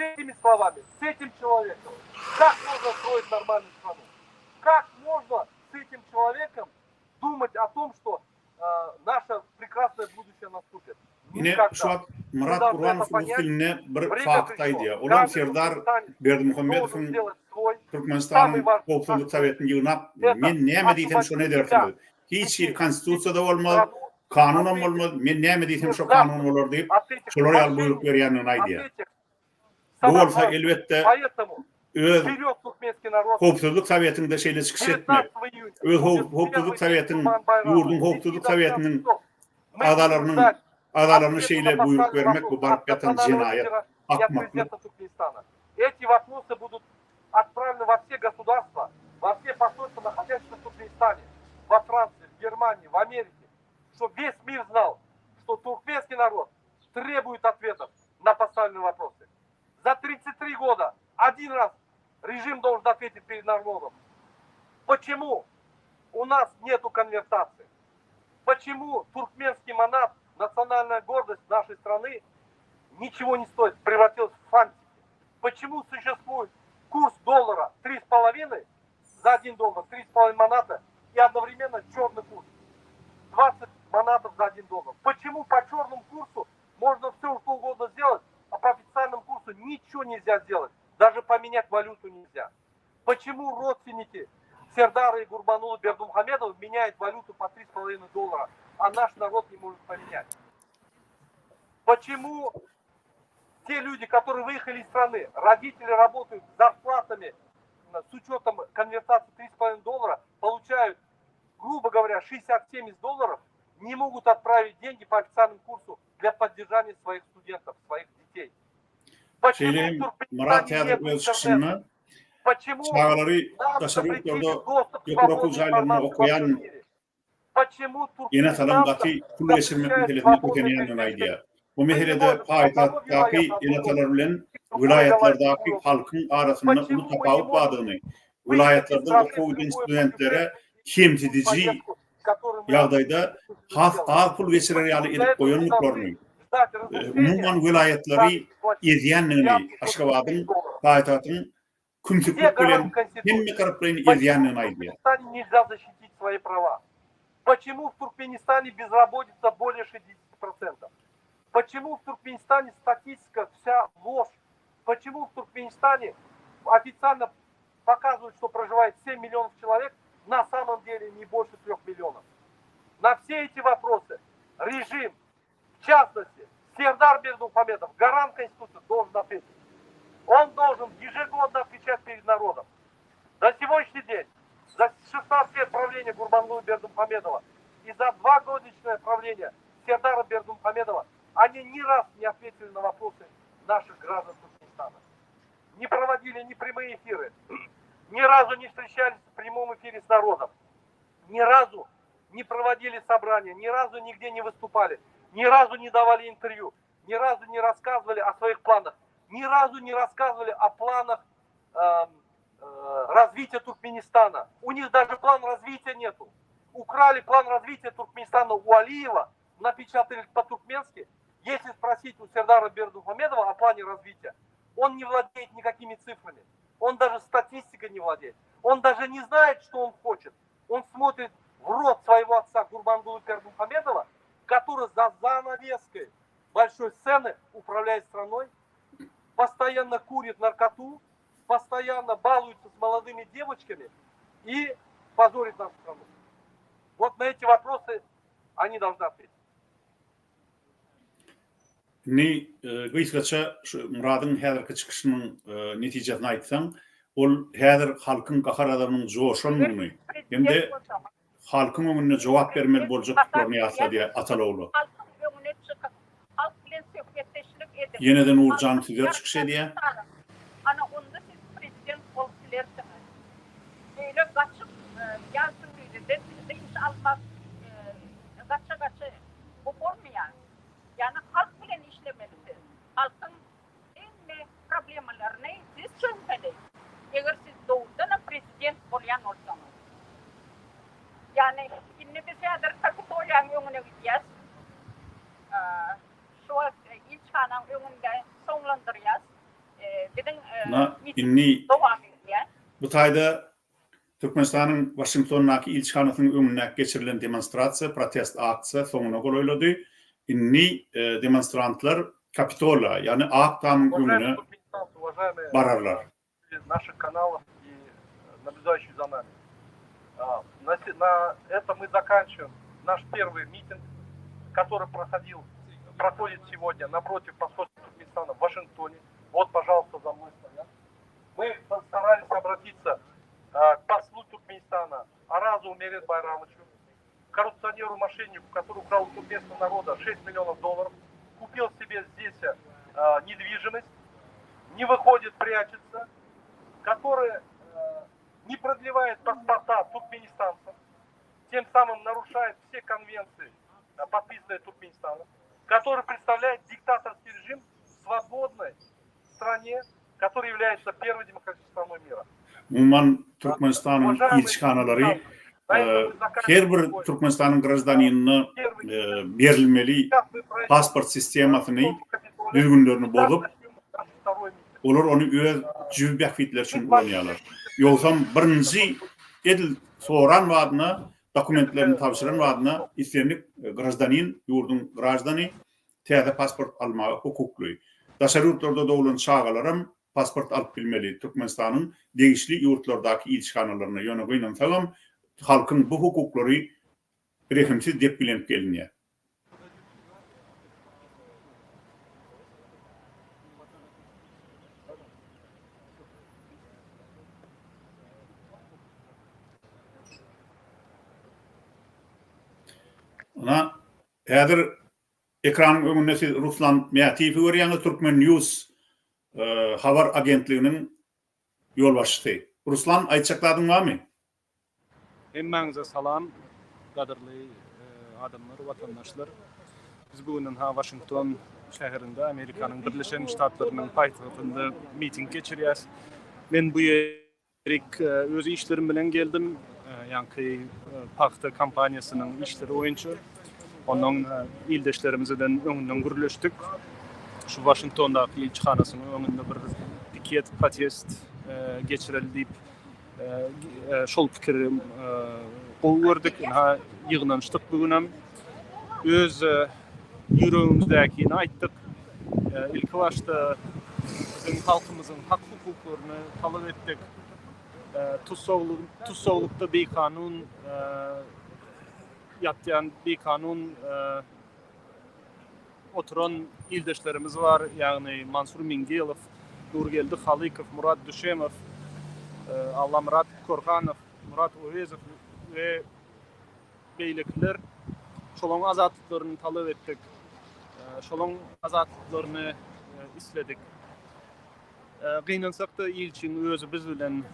С этими словами, с этим человеком, как можно строить нормальную страну? Как можно с этим человеком думать о том, что э, наше прекрасное будущее наступит? Ine şu wagt Myrat Gurbanow rus dilinde bir fakt aýdýar. Olam Serdar Berdimuhamedowyň Türkmenistanyň Howpsuzlyk Sowetini ýygnap, men näme diýsem şony edersiňiz. Hiç hili konstitusiýa-da bolmaz, kanunam bolmaz, men näme diýsem şo kanun bolar diýip, şolar ýaly buýruk berýändigini aýdýar. Bu bolsa, elbetde, öz Howpsuzlyk Sowetinde şeýle çykyş etmek, öz Howpsuzlyk Sowetiň, ýurduň Howpsuzlyk Sowetiniň agzalarynyň agzalaryna şeýle buýruk bermek bu baryp ýatan jenaýat, akmaklyk. Отправлены во все государства, во все посольства, находящиеся в Туркменистане, во Франции, в Германии, в Америке, чтобы весь мир знал, что туркменский народ требует ответов на поставленные вопросы. За 33 года один раз режим должен ответить перед народом. Почему у нас нету конвертации? Почему туркменский манат, национальная гордость нашей страны, ничего не стоит, превратился в фантики? Почему существует курс доллара 3,5 за 1 доллар, 3,5 маната и одновременно черный курс 20 манатов за 1 доллар? Почему по черному курсу можно все что угодно сделать, а по официальному курсу ничего нельзя сделать, даже поменять валюту нельзя? Почему родственники Сердара и Гурбанулы Бердумхамедова меняют валюту по 3,5 доллара, а наш народ не может поменять? Почему те люди, которые выехали из страны, родители работают с зарплатами с учетом конвертации 3,5 доллара, получают, грубо говоря, 60-70 долларов, не могут отправить деньги по официальному курсу для поддержания своих студентов, своих детей. Şeýle hem Myrat häzir öz çykyşynda çagalary daşary ýurtlarda ýokary okuw jaýlarynda okaýan ene-atalar gaty pul geçirmek meselesinde kösenýändigini aýdýar. Bu meselede paýtagtdaky ene-atalar bilen welaýatlardaky halkyň arasynda uly tapawut bardygyny, welaýatlardan okuwa giden studentlere kemsidiji ýagdaýda has az pul geçirer ýaly edip goýandyklaryny, umuman welaýatlary ezýändigini, Aşgabadyň, paýtagtyň kümsüklik bilen hemme taraplaýyn ezýändigini aýdýar. Почему в Туркменистане безработица более 60%? Почему в Туркменистане статистика вся ложь? Почему в Туркменистане официально показывают, что проживает 7 миллионов человек, на самом деле не больше 3 миллионов? На все эти вопросы режим, в частности, Сердар Бердымухамедов, гарант Конституции, должен ответить. Он должен ежегодно отвечать перед народом. На сегодняшний день, за 16 лет правления Гурбангулы Бердымухамедова и за два годичное правление Сердара Бердымухамедова, они ни раз не ответили на вопросы наших граждан Туркменистана. Не проводили ни прямые эфиры, ни разу не встречались в прямом эфире с народом, ни разу не проводили собрания, ни разу нигде не выступали, ни разу не давали интервью, ни разу не рассказывали о своих планах, ни разу не рассказывали о планах э, э, развития Туркменистана. У них даже план развития нету. Украли план развития Туркменистана у Алиева, напечатали по-туркменски. Если спросить у Сердара Бердымухамедова о плане развития, он не владеет никакими цифрами. Он даже статистикой не владеет. Он даже не знает, что он хочет. Он смотрит в рот своего отца Гурбангулы Бердымухамедова, который за занавеской большой сцены управляет страной, постоянно курит наркоту, постоянно балуется с молодыми девочками и позорит нашу страну. Вот на эти вопросы они должны ответить. Indi gysgaça şu Myradyň häzirki çykyşynyň netijesini aýtsaň, ol häzir halkyň gahar-gazabynyň joşandygyny hem-de halkyň öňünde jogap bermeli boljakdyklaryny ýatladýar Ataloglu. Halkyň öňüne çykyp, halk bilen söhbetdeşlik ediň. Ýene-de Nurjan Süzer çykyş edýär. Ana onda siz prezident bolup bilersiňiz. Beýle gaçyp ýaşulydan dynç almak gaça-gaça bu bolmaýar. Ýagny halk bilen işlemeli siz. Halkyň hemme problemalaryny siz çözmeli. Eger siz dogrudanam prezident bolýan bolsaňyz. Ýagny indi biz häzir Kapitoliýanyň öňüne gidýäs. Şu wagt ilçihanaň öňünde soňlandyrýas. Biziň indi dowam edýär. Bu taýda Türkmenistanyň Waşingtondaky ilçihanasynyň öňündäki geçirilen demonstrasiýa, protest aksiýa soňuna golaýlady. Indi demonstrantlar Kapitola, ýagny Ak tamyň öňüne bararlar. Naših kanalov i nablýudaýuşih za nami. Na etom my zakançiwaýem naş perwyý miting, kotoryý prohodil, prohodit segodnýa naprotiw posolstva Turkmenistana w Waşingtone. Wot, požaluysta, za mnoý stoýat. Мы постарались обратиться к послу Туркменистана Аразу Мерет Байрамовичу, коррупционеру-мошеннику, который украл у туркменского народа 6 миллионов долларов, купил себе здесь недвижимость, не выходит, прячется, который не продлевает паспорта туркменистанцам, тем самым нарушает все конвенции, подписанные Туркменистаном, который представляет диктаторский режим в свободной стране, которая является первой демократической страной мира. Umuman, Türkmenistanyň ilçihanalary her bir Türkmenistanyň graždanynine berilmeli pasport sistemasyny, düzgünlerini bozup, olar ony öz jübi bähbitleri üçin ulanýarlar. Ýogsam birinji edil soran badyna, dokumentlerini tabşyran badyna islendik graždanin, ýurduň graždany täze pasport almaga hukukly. Daşary ýurtlarda doglan çagalaram pasport alyp bilmeli Türkmenistanyň degişli ýurtlardaky ilçihanalarynda. Ýöne gynansagam halkyň bu hukuklary rehimsiz depgilenip gelinýär. Ynha, häzir Ekranyň öňünde siz Ruslan Mätiýewi görýäňiz, Turkmen News habar agentliginiň ýolbaşçysy. Ruslan, aýtjak zadyň barmy? Hemmäňize salam, gadyrly adamlar, watandaşlar. Biz bu gün ynha Waşington şäherinde, Amerikanyň Birleşen Ştatlarynyň paýtagtynda miting geçirýäs. Men bu Rik öz işlerim bilen geldim. Ýaňky pagta kompaniýasynyň işleri boýunça. Ondan ildeşlerimiz bilen öňünden gürleşdik. Şu Waşingtondaky ilçihanasynyň öňünde bir piket, protest geçireli diýip, şol pikiri gowy gördük. Ynha ýygnanyşdyk bu günem. Öz ýüregimizdäkini aýtdyk. Ilki başda biziň halkymyzyň hak-hukuklaryny talap etdik. Tussaglykda bikanun ýatýan, bikanun oturan ildeşlerimiz bar, ýagny Mansur Mingelow, Nurgeldi Halykow, Murat Düşemow, Allamyrat Korhanow, Murat Owezow we beýlekiler şolaryň azatlyklaryny talap etdik. Şolaryň azatlyklaryny isledik. Gynansak-da ilçiň özi biz bilen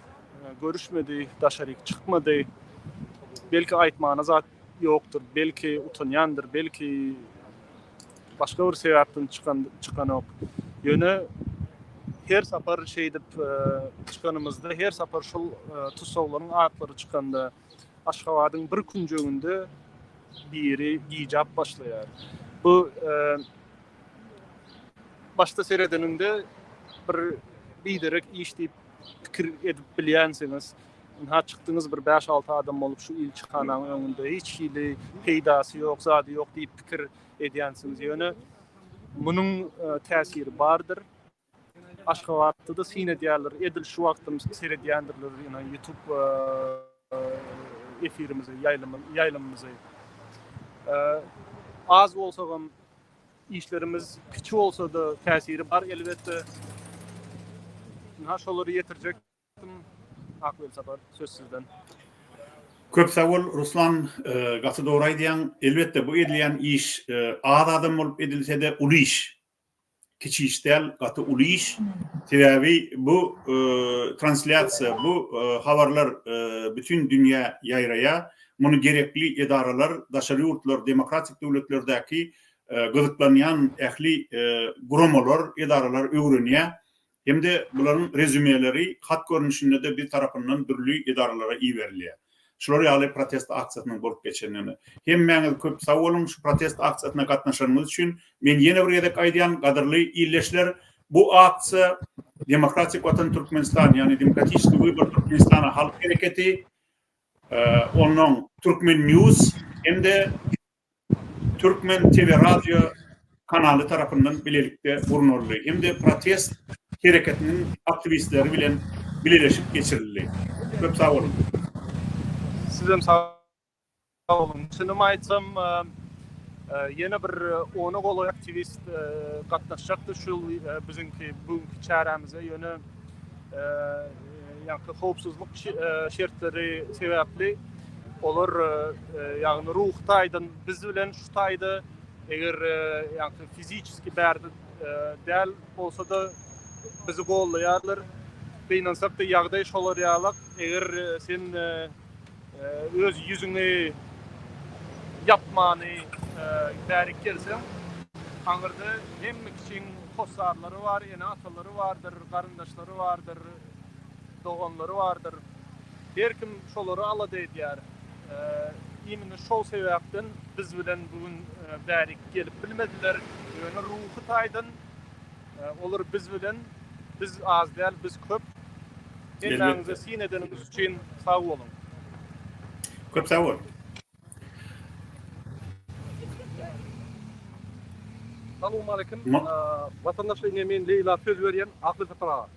görüşmedi, daşaryk çykmady. Belki aýtmana zat ýokdur, belki utanýandyr, belki başga bir sebäpden çykan çykanok. Ýöne her sapar şeýdip çykanymyzda, her sapar şol tussaglaryň atlary çykanda, Aşgabadyň bir künjeginde biri gijap başlaýar. Bu başda seredeniňde bir biderek iş diýip pikir edip bilýänsiňiz. Ynha çykdyňyz bir bäş-alty adam bolup şu ilçihanaň öňünde hiç hili peýdasy ýok, zady ýok diýip pikir edýänsiňiz. Ýöne munuň täsiri bardyr. Aşgabatda-da syn edýärler. Edil şu wagtam seredýändirler ýöne YouTube efirimizi, ýaýlymymyzy. Az bolsagam işlerimiz kiçi bolsa-da täsiri bar elbetde. Ynha şolary ýetirjek. Ak Welsapar söz sizden. Köp sag bol Ruslan gaty dogry aýdýaň. Elbetde bu edilýän iş az adam bolup edilsede uly iş. Kiçi iş däl gaty uly iş. Sebäbi bu translýasiýa bu habarlar bütin dünýä ýaýraýar. Muny gerekli edaralar daşary ýurtlar demokratik döwletlerdäki gyzyklanýan ähli guramalar edaralar öwrenýär. Hem-de bularyň rezýumeleri hat görnüşinde-de biz tarapyndan dürli edaralara iberilýär. Şular ýaly protest aksiýasynyň bolup geçendigini. Hemmäňiz köp sag boluň şu protest aksiýasyna gatnaşanyňyz üçin. Men ýene bir gezek aýdýan, gadyrly ildeşler, bu aksiýa Demokratik Watan Türkmenistan, ýagny Demokratiçeskiý wybor Türkmenistana halk hereketi, onnoň Türkmen News hem-de Türkmen TV Radio kanaly tarapyndan bilelikde gurnaldy hem-de protest hereketiniň aktiwistleri bilen bileleşip geçirildi. Köp sag boluň! Sizem sag boluň. Çynymy aýtsam, ýene bir ona golaý aktiwist gatnaşjakdy şu biziňki bu günki çärämize, ýöne ýaňky howpsuzlyk şertleri sebäpli olar ýagny ruhy taýdan biz bilen şu taýda eger ýaňky fiziçeski bärde däl bolsa-da bizi gollaýarlar. Gynansak-da ýagdaý şolar ýalak. Eger sen öz ýüzüňi ýapmany bärik gelseň, aňyrda hemme kişiň hossarlary bar, ene-atalary bardyr, garyndaşlary bardyr, doganlary bardyr. Her kim şolary alada edýär. Imенно şol sebäpden biz bilen bu gün bärik gelip bilmediler. Ýöne ruhy taýdan olar biz bilen, biz az däl, biz köp. Hemmäňize syn edeniňiz üçin sag boluň. Köp sag bol. Salowmaleýkim. Watandaşlar ine men Leýla söz berýän. Akyl Sapar aga.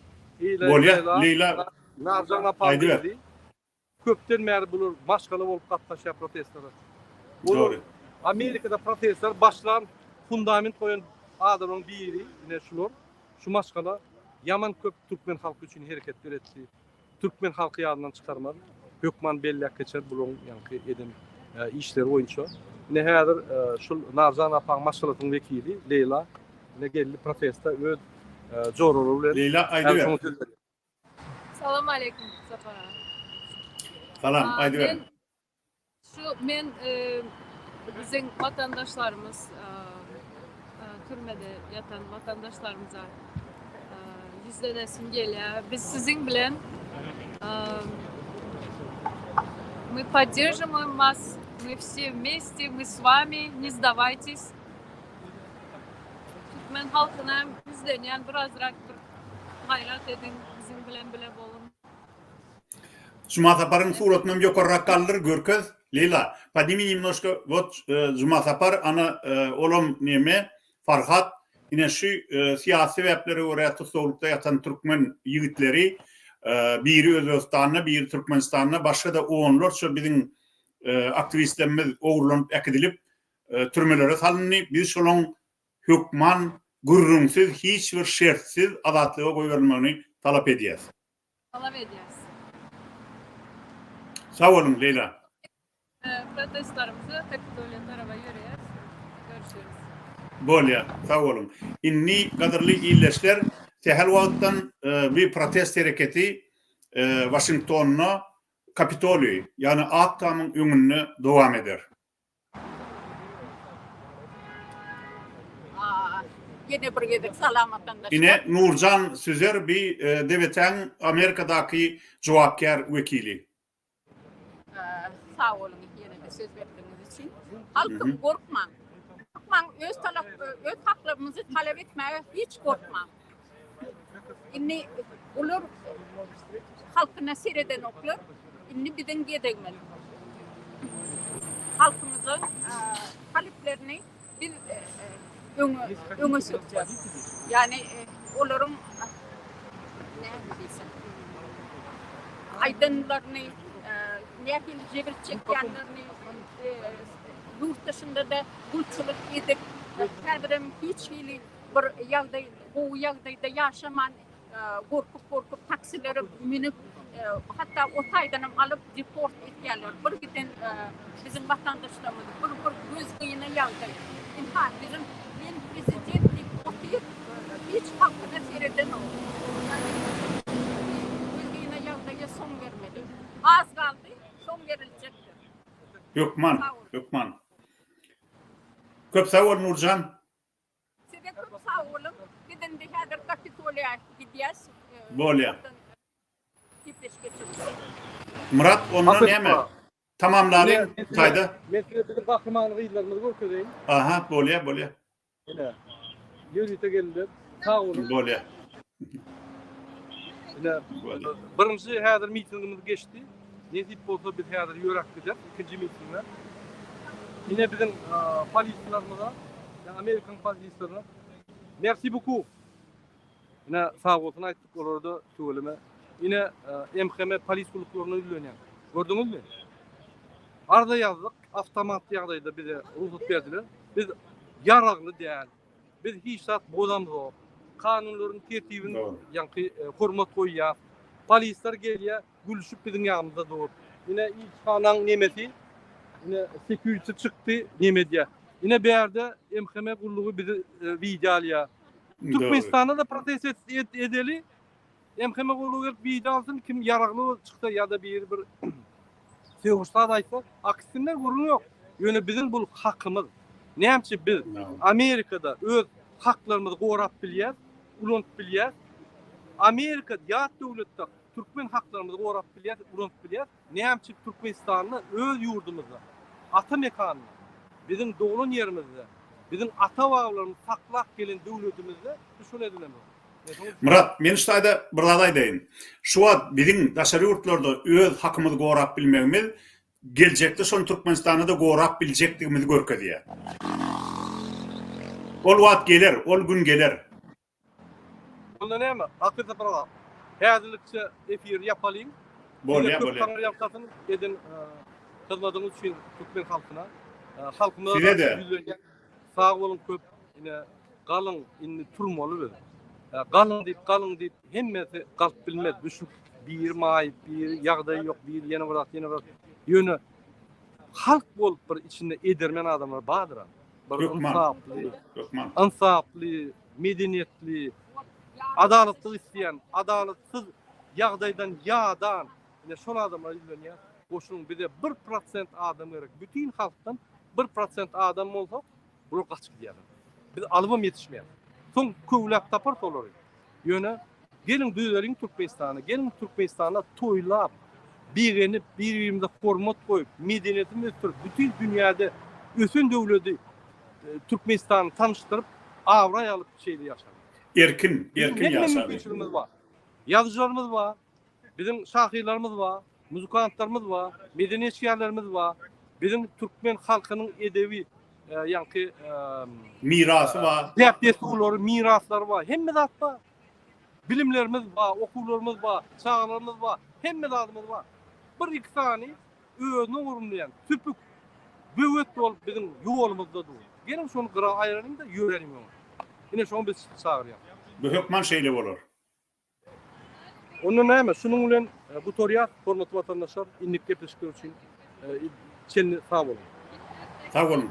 Bolýa Leýla. Narjan apa gyzy. Köpden bäri bular maşgala bolup gatnaşýar protestlere. Dogry. Amerikada protestler başlan fundament goýan adamlaryň biri ine şular. Şu maşgala ýaman köp türkmen halky üçin hereketler etdi. Türkmen halky ýadyndan çykarmaz. Hökman belläp geçer bularyň ýaňky eden işleri boýunça. Ine häzir şul Narjan apaň maşgalasynyň wekili Leýla ine geldi protesta öz joralary bilen. Leýla aýdyber. Salam aleýkum Sapar aga. Salam aýdyber. Şu men biziň watandaşlarymyz türmede ýatan watandaşlarymyza ýüzlenesim gelýär. Biz siziň bilen мы поддерживаем вас, мы все вместе, мы с вами, не сдавайтесь. Türkmen halkyna ýüzlenýän birazrak bir gaýrat ediň, biziň bilen bile boluň. Jumasaparyň suratynam ýokarrak galdyr, görkez. Leýla, podnimi nemnoşko, wot Jumasapar, ana olam neme, Farhat, ine şu syýasy sebäplere görä tussaglykda ýatan türkmen ýigitleri, biri Özbegistanda, biri Türkmenistanda, başga-da onlarça biziň aktiwistlerimiz ogurlanyp äkidilip, türmelere salyndy. Biz şolaň hökman gürrüňsiz, hiç bir şertsiz azatlyga goýberilmegini talap edýäs. Talap edýäris. Sag boluň Leýla. Protestlarymyzy Kapitoliýa taraba ýöreýäris. Görüşeris. Bolýa, sag boluň. Indi gadyrly ildeşler, sähel wagtdan bu protest hereketi Waşingtonda Kapitoliý, ýagny Ak Tamyň öňünde dowam eder. Ýene bir gezek salam watandaşlar. Ine Nurjan Süzer bi DWT-niň Amerikadaky jogapkär wekili. Sag boluň ýene-de söz berdigiňiz üçin. Halkym gorkmaň. Gorkmaň öz talap öz haklarymyzy talap etmäge hiç gorkmaň. Indi olar halkyna seredenoklar. Indi biziň gezegimiz. Halkymyzyň taleplerini biz öňe öňe sürjek. Ýagny olaryň näme diýsem aýdanlaryny nähili jebir çekýänlerini ýurt daşynda-da gulçulyk edip häzirem hiç hili bir ýagdaý gowy ýagdaýda ýaşaman gorkup-gorkup taksilere münüp, hatda o taýdanam alyp deport etýärler. Bir giden biziň watandaşlarymyz bir bir göz gyna ýagdaý. Ynha biziň men prezident diýip otyr, hiç halkyna seredenok. Göz gyna ýagdaýa soň bermeli. Az galdy, soň beriljekdir. Hökman, hökman. Köp sag bol Nurjan. Size köp sag boluň. Biz indi häzir Kapitoliýa gidýäs. Bolýa. Gepleşik geçirjek. Myrat onda näme? Tamamlalyň taýda. Men size biziň gahryman gyzlarymyzy görkezeýin. Aha, bolýa, bolýa. Ine. Ýörite geldiler. Sag boluň. Bolýa. Ine, birinji häzir mitingimiz geçdi. Nesip bolsa biz häzir ýöräp gideris ikinji mitinge. Ine biziň polislarymyza, ýa Amerikan polislerine merci beaucoup. Ine sag bolsun aýtdyk olara-da tüweleme. Ine MHM polis gulluklaryna ýüzlenýän. Gördüňizmi? Arza ýazdyk, awtomat ýagdaýda bize rugsat berdiler. Biz ýaragly däl. Biz hiç zat bozamzok. Kanunlaryň tertibini ýaňky hormat goýýas. Polisler gelýär, gülüşip biziň ýanymyzda dur. Ine ilçihanaň nemesi, ine security çykdy, neme edýär. Ine bärde MHM gullugy bizi wideo alýar. Türkmenistanda-da protest edeli, MHM gullugy gelip wideo alsyn, kim ýaragly çyksa ýa-da biri bir sögüş zat aýtsa, akitsinler gürrüň ýok. Ýöne biziň bul hakymyz. Näme üçin biz Amerikada öz haklarymyzy gorap bilýäs, ulanyp bilýäs. Amerika ýat döwletde türkmen haklarymyzy gorap bilýäs, ulanyp bilýäs. Näme üçin Türkmenistanda öz ýurdumyzda, ata mekanynda, biziň doglan ýerimizde, biziň ata-babalarymyz saklap gelen döwletimizde biz şony edilemok. Myrat, men şu taýda bir zat aýdaýyn. Şu wagt biziň daşary ýurtlarda öz hakymyzy gorap bilmegimiz geljekde şony Türkmenistanda-da gorap biljekdigimizi görkezýär. Ol wagt geler, ol gün geler. Onda näme, Akyl Sapar aga, häzirlikçe efiri ýapalyň. Bolýar, bolýar. Köp taňryýalkasyn eden hyzmatyňyz üçin türkmen halkyna. Halkymyza Size-de. ýüzlenýän. Sag boluň köp. Ine, galyň, indi turmaly biz. Galyň diýip, galyň diýip hemmesi galyp bilmez. Düşüp, biri maýyp, biri ýagdaýy ýok, biri ýene bir zat, ýene bir zat. Ýöne halk bolup bir içinde edermen adamlar bardyr. Bir ynsaply, ynsaply, medeniýetli, adalatlyk isleýän, adalatsyz ýagdaýdan ýadan, ine şol adamlara ýüzlenýär. Goşulyň bize 1% adam gerek. Bütin halkdan 1% adam bolsa, bular gaçyp gidýärler. Biz alybam ýetişmeýäris. Soň köwläp taparys olary. Ýöne geliň düzeliň Türkmenistany, geliň Türkmenistanda toýlap, begenip, bir-birimize hormat goýup, medeniýetimizi ösdürip, bütin dünýäde ösen döwledi Türkmenistany tanyşdyryp, abraý alyp şeýle ýaşalyň. Erkin, erkin Hemme ýaşalyň. mümkinçiligimiz bar. Ýazyjylarymyz bar, biziň şahyrlarymyz bar, muzykantlarymyz bar, medeniýet işgärlerimiz bar. Biziň türkmen halkynyň edebi ýaňky mirasy bar. Däp-dessurlary, miraslary bar. Hemme zat bar. Bilimlerimiz bar, okuwlarymyz bar, çagalarymyz bar. Hemme zadymyz bar. Bir-iki sany özüne urunýan süpük, böwet bolup biziň ýolumyzda dur. Geliň şony gyra aýralyň-da ýöräliň öňe. Ine şoňa biz çagyrýas. Bu hökman şeýle bolar. Onda näme, şunuň bilen gutarýas, hormatly watandaşlar, indiki gepleşikler üçin çenli sag boluň. Sag boluň.